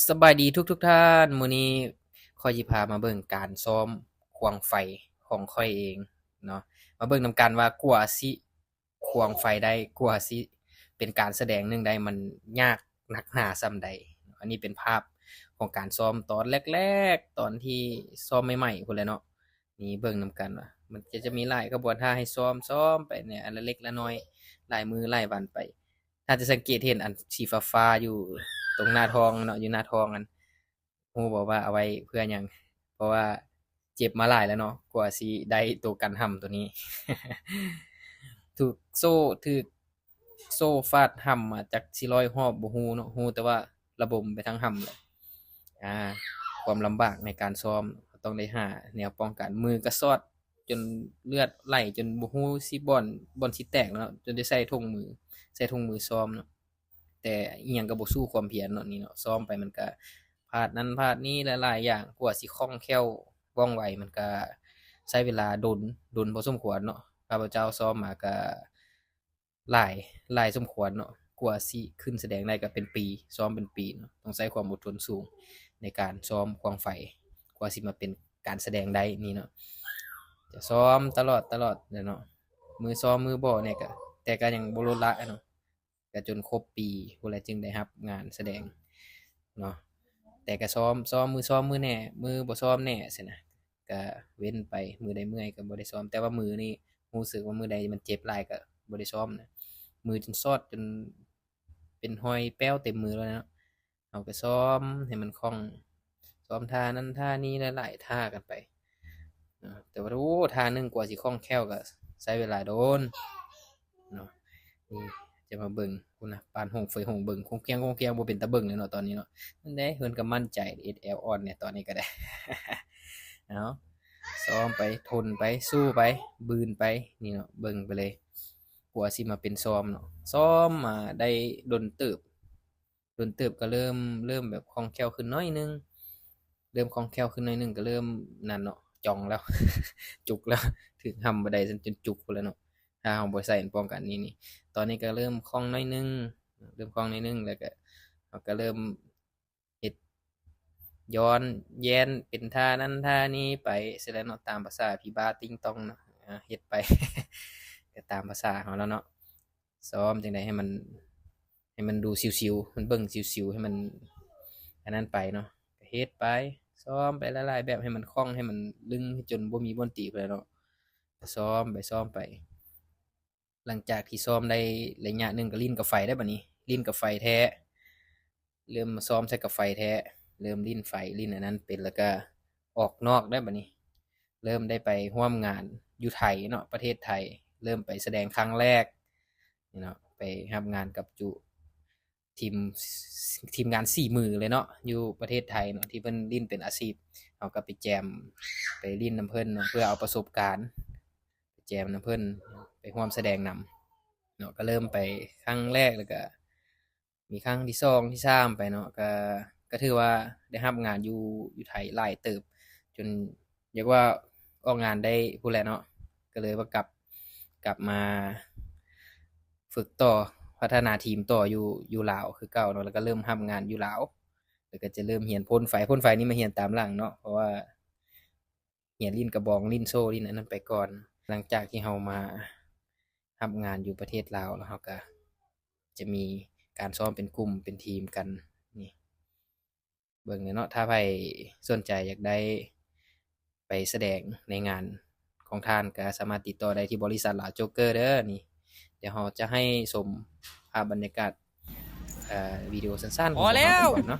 ສະບາຍດີທຸກໆທ່ານ, ມື້ນີ້ຂ້ອຍຊິພາມາເບິ່ງການຊ້ອມຂວາງໄຟຂອງຂ້ອຍເອງເນາະ, ມາເບິ່ງນຳກັນວ່າກວ່າຊິຂວາງໄຟໄດ້, ກວ່າຊິເປັນການສະແດງໜຶ່ງໄດ້ ມັນຍາກໜັກໜາສ່ຳໃດ. ອັນນີ້ເປັນພາບຂອງການຊ້ອມຕອນແລກໆ ຕອນທີ່ຊ້ອມໃໝ່ໆພຸ້ນແຫຼະເນາະ. ນີ້ເບິ່ງນຳກັນວ່າ ມັນຈະ ຈະມີຫຼາຍຂະບວນທ່າໃຫ້ຊ້ອມ, ຊ້ອມໄປແນວອັນລະເລັກລະນ້ອຍ, ຫຼາຍມື້ຫຼາຍວັນໄປ. ຖ້າຈະສັງເກດເຫັນອັນສີຟ້າໆຢູ່ຕົງໜ້າທ້ອງເນາະ, ຢູ່ໜ້າທ້ອງຫັ້ນ, ຮູ້ບໍ່ວ່າເອົາໄວ້ເພື່ອຫຍັງ? ເພາະວ່າເຈັບມາຫຼາຍແລ້ວເນາະ, ກວ່າຊິໄດ້ໂຕກັນຫຳໂຕນີ້. ຖືກໂສ້ ຖືກ ໂສ້ຟາດຫຳມາ ຈັກຊິຮ້ອຍຮອບບໍ່ຮູ້ເນາະ, ຮູ້ແຕ່ວ່າລະບົມໄປທາງຫຳແຫຼະ. ອາ ຄວາມລຳບາກໃນການຊ້ອມ, ຕ້ອງໄດ້ຫາແນວປ້ອງກັນ. ມືກໍຊອດຈົນເລືອດໄຫຼ ຈົນບໍ່ຮູ້ຊິບ່ອນ ບ່ອນຊິແຕກແລ້ວເນາະ, ຈົນໄດ້ໃສ່ຖົງມື ໃສ່ຖົງມືຊ້ອມເນາະ. ແຕ່ອີ່ຫຍັງກໍບໍ່ສູ້ຄວາມພຽນເນາະ, ນີ້ເນາະ, ຊ້ອມໄປມັນກໍພາດນັ້ນພາດນີ້ຫຼາຍໆຢ່າງ, ກວ່າຊິຄ່ອງແຄ້ວວ່ອງໄວ ມັນກໍໃຊ້ເວລາດົນ ດົນພໍສົມຄວນເນາະ. ຂ້າພະເຈົ້າຊ້ອມມາກໍ ຫຼາຍ ຫຼາຍສົມຄວນເນາະ, ກວ່າຊິຂຶ້ນສະແດງໄດ້ກໍເປັນປີ, ຊ້ອມເປັນປີເນາະ, ຕ້ອງໃຊ້ຄວາມອົດທົນສູງໃນການຊ້ອມຂວາງໄຟ ກວ່າຊິມາເປັນການສະແດງໄດ້ນີ້ເນາະ. ຈະຊ້ອມຕະຫຼອດ ຕະຫຼອດແຫຼະເນາະ, ມື້ຊ້ອມມື້ບໍ່ແດ່ກໍ ແຕ່ກໍຍັງບໍ່ລົດລະເນາະ, ກໍຈົນຄົບປີພຸ້ນແຫຼະຈຶ່ງໄດ້ຮັບງານສະແດງເນາະ. ແຕ່ກໍຊ້ອມ ຊ້ອມ ມື້ຊ້ອມມື້ແດ່ ມື້ບໍ່ຊ້ອມແດ່ຊີ້ນະ. ກະເວັ້ນໄປ, ມື້ໃດເມື່ອຍກະບໍ່ໄດ້ຊ້ອມ, ແຕ່ວ່າມືນີ້ຮູ້ສຶກວ່າມື້ໃດມັນເຈັບຫຼາຍກະບໍ່ໄດ້ຊ້ອມນະ, ມືຈົນຊອດ ຈົນເປັນຮອຍແປ້ວເຕັມມືແລ້ວເນາະ. ເຮົາກະຊ້ອມໃຫ້ມັນຄ່ອງ, ຊ້ອມທ່ານັ້ນທ່ານີ້ຫຼາຍໆທ່າກັນໄປເນາະ, ແຕ່ວ່າ ໂອ້ ທ່າໜຶ່ງກວ່າຊິຄ່ອງແຄ້ວກະໃຊ້ເວລາດົນເນາະ. ນີ້ຈະມາເບິ່ງ ພຸ້ນນະ, ປານໂຮງເຟີຍໂຮງເບິ່ງ ໂຄງກຽງໂຄງກຽງ ບໍ່ເປັນຕາເບິ່ງເລີຍເນາະຕອນນີ້ເນາະ. ນັ້ນເດ້ ເພິ່ນກໍໝັ້ນໃຈ ເຮັດແອວອ່ອນແດ່ຕອນນີ້ກໍໄດ້. ເອົາ ຊ້ອມໄປ ທົນໄປ ສູ້ໄປ ບືນໄປ ນີ້ເນາະ, ເບິ່ງໄປເລີຍ ກວ່າຊິມາເປັນຊ້ອມເນາະ. ຊ້ອມມາໄດ້ດົນເຕີບ ດົນເຕີບກໍເລີ່ມ ເລີ່ມແບບຄ່ອງແຄ້ວຂຶ້ນໜ້ອຍໜຶ່ງ, ເລີ່ມຄ່ອງແຄ້ວຂຶ້ນໜ້ອຍໜຶ່ງ ກໍເລີ່ມນັ້ນເນາະ, ຈອງແລ້ວ ຈຸກແລ້ວ ຖືກຫຳບໍ່ໄດ້ຊັ້ນ ຈົນຈຸກພຸ້ນແຫຼະເນາະ. ຖ້າເຮົາບໍ່ໃສ່ອັນປ້ອງກັນນີ້ນີ້ ຕອນນີ້ກໍເລີ່ມຄ່ອງໜ້ອຍໜຶ່ງ ເລີ່ມຄ່ອງໜ້ອຍໜຶ່ງ ແລ້ວກໍ ເຮົາກໍເລີ່ມເຮັດຍ້ອນແຢ້ນເປັນທ່ານັ້ນທ່ານີ້ໄປຊີ້ແຫຼະເນາະ, ຕາມພາສາຜີບ້າຕິງຕອງເນາະ, ເຮັດໄປ ກໍຕາມພາສາເຮົາແລ້ວເນາະ. ຊ້ອມຈັ່ງໃດໃຫ້ມັນ ໃຫ້ມັນດູຊິວໆ ມັນເບິ່ງຊິວໆ ໃຫ້ມັນອັນນັ້ນໄປເນາະ, ກໍເຮັດໄປ ຊ້ອມໄປຫຼາຍໆແບບ ໃຫ້ມັນຄ່ອງ ໃຫ້ມັນລຶ້ງ ຈົນບໍ່ມີບ່ອນຕີພຸ້ນແຫຼະເນາະ. ກໍຊ້ອມໄປ ຊ້ອມໄປ ຫຼັງຈາກທີ່ຊ້ອມໄດ້ໄລຍະໜຶ່ງ ກໍຫຼິ້ນກັບໄຟໄດ້ບັດນີ້, ຫຼິ້ນກັບໄຟແທ້ ເລີ່ມມາຊ້ອມໃສ່ກັບໄຟແທ້ ເລີ່ມຫຼິ້ນໄຟ ຫຼິ້ນອັນນັ້ນເປັນ ແລ້ວກໍອອກນອກໄດ້ບັດນີ້, ເລີ່ມໄດ້ໄປຮ່ວມງານຢູ່ໄທເນາະ ປະເທດໄທ, ເລີ່ມໄປສະແດງຄັ້ງແລກນີ້ເນາະ, ໄປຮັບງານກັບຈຸ ທີມ ທີມງານສີມືເລີຍເນາະ ຢູ່ປະເທດໄທເນາະ ທີ່ເພິ່ນຫຼິ້ນເປັນອາຊີບ. ເຮົາກໍໄປແຈມ ໄປຫຼິ້ນນຳເພິ່ນເນາະ ເພື່ອເອົາປະສົບການ ໄປແຈມນຳເພິ່ນ ໄປຮ່ວມສະແດງນຳເນາະ. ກໍເລີ່ມໄປຄັ້ງແລກ ແລ້ວກໍມີຄັ້ງທີສອງ ທີສາມໄປເນາະ, ກໍ ກໍຖືວ່າໄດ້ຮັບງານຢູ່ ຢູ່ໄທຫຼາຍເຕີບ ຈົນ ຮຽກວ່າອອກງານໄດ້ພຸ້ນແຫຼະເນາະ, ກໍເລີຍວ່າກັບ ກັບມາຝຶກຕໍ່ ພັດທະນາທີມຕໍ່ຢູ່ ຢູ່ລາວຄືເກົ່າເນາະ, ແລ້ວກໍເລີ່ມຮັບງານຢູ່ລາວ, ແລ້ວກໍຈະເລີ່ມຮຽນພົ່ນໄຟ. ພົ່ນໄຟນີ້ມາຮຽນຕາມຫຼັງເນາະ ເພາະວ່າຮຽນຫຼິ້ນກະບອງ ຫຼິ້ນໂສ້ ຫຼິ້ນອັນນັ້ນໄປກ່ອນ. ຫຼັງຈາກທີ່ເຮົາມາຮັບງານຢູ່ປະເທດລາວແລ້ວ ເຮົາກໍຈະມີການຊ້ອມເປັນກຸ່ມເປັນທີມກັນນີ້. ເບິ່ງແດ່ເນາະ, ຖ້າໃຜສົນໃຈຢາກໄດ້ໄປສະແດງໃນງານຂອງທ່ານ ກໍສາມາດຕິດຕໍ່ໄດ້ທີ່ບໍລິສັດລາວໂຈກເກີເດີ. ນີ້ ດຽວເຮົາຈະໃຫ້ຊົມພາບບັນຍາກາດ ເອີ ວິດີໂອສັ້ນໆຂອງພວກເຮົາກັນກ່ອນເນາະ.